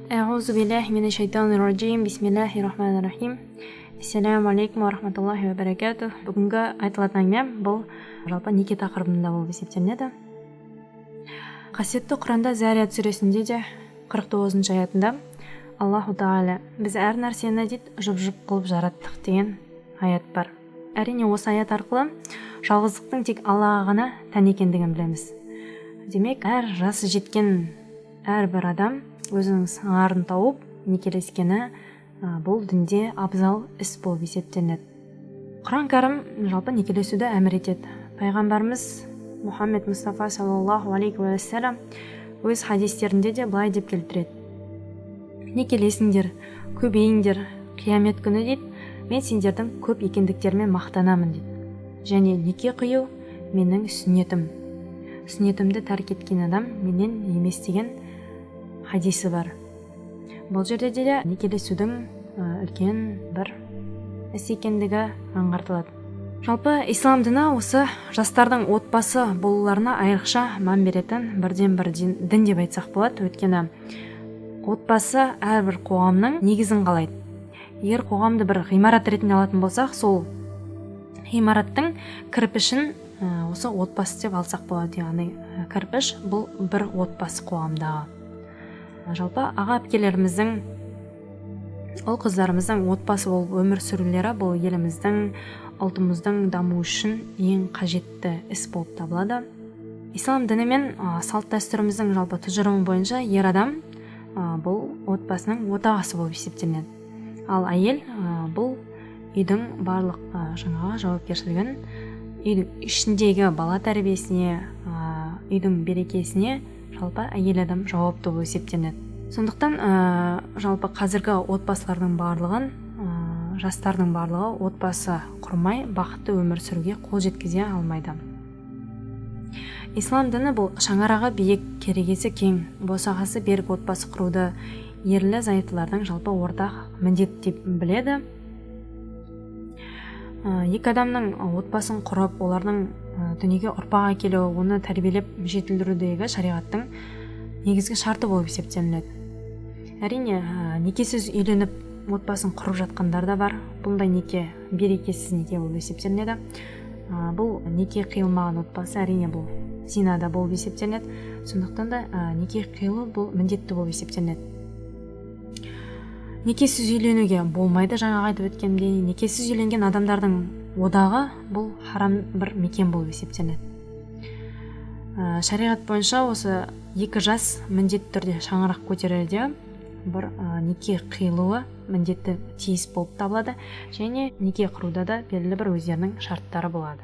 Әғузу биллахи минәш шайтанир раджим. Бисмиллахи рахмани рахим. Ассаламу алейкум ва рахматуллахи ва баракатух. Бүгінгі айтылатын әңгімем бұл жалпы неке тақырыбында болып есептелінеді. Қасиетті Құранда Зарият сүресінде де 49 аятында Аллаху Тағала біз әр нәрсені дейді жұп-жұп қылып жараттық деген аят бар. Әрине, осы аят арқылы жалғыздықтың тек Аллаға ғана тән екендігін білеміз. Демек, әр жасы жеткен әрбір адам өзінің сыңарын тауып некелескені бұл дінде абзал іс болып есептелінеді. Құран Кәрім жалпы некелесуді әмір етеді. Пайғамбарымыз Мұхаммед Мұстафа саллаллаху алейхи уассалам өз хадистерінде де былай деп келтіреді: некелесіңдер, көбейіңдер, қиямет күні дейді мен сендердің көп екендіктеріме мақтанамын дейді. Және неке қию менің сүннетім, сүннетімді тәрк еткен адам менен емес деген хадисі бар. Бұл жерде де некелесудің үлкен бір іс екендігі аңғартылады. Жалпы ислам діні осы жастардың отбасы болуларына айрықша мән беретін бірден бір дін деп айтсақ болады. Өйткені отбасы әрбір қоғамның негізін қалайды. Егер қоғамды бір ғимарат ретінде алатын болсақ, сол ғимараттың кірпішін осы отбасы деп алсақ болады. Яғни кірпіш бұл бір отбасы қоғамдағы. Жалпы аға әпкелеріміздің, ұл қыздарымыздың отбасы болып өмір сүрулері бұл еліміздің, ұлтымыздың дамуы үшін ең қажетті іс болып табылады. Ислам діні мен салт дәстүріміздің жалпы тұжырымы бойынша ер адам бұл отбасының отағасы болып есептелінеді, ал әйел бұл үйдің барлық жаңағы жауапкершілігін, үйдің ішіндегі бала тәрбиесіне, үйдің берекесіне жалпы әйел адам жауапты болып есептелінеді. Сондықтан жалпы қазіргі отбасылардың барлығын, жастардың барлығы отбасы құрмай бақытты өмір сүруге қол жеткізе алмайды. Ислам діні бұл шаңырағы биік, керегесі кең, босағасы берік отбасы құруды ерлі зайыптылардың жалпы ортақ міндет деп біледі. Екі адамның отбасын құрып, олардың дүниеге ұрпақ әкелуі, оны тәрбиелеп жетілдірудегі шариғаттың негізгі шарты болып есептелінеді. Әрине, некесіз үйленіп, отбасын құрып жатқандар да бар. Бұндай неке берекесіз неке болып есептелінеді. Бұл неке қиылмаған отбасы, әрине, бұл зинада болып есептелінеді. Сондықтан да неке қиылу бұл міндетті болып есептелінеді. Некесіз үйленуге болмайды. Жаңағы айтып өткенімдей, некесіз үйленген адамдардың одағы бұл харам бір мекен болып есептелінеді. Шариғат бойынша осы екі жас міндетті түрде шаңырақ көтерерде бір неке қиылуы міндетті тиіс болып табылады және неке құруда да белгілі бір өздерінің шарттары болады.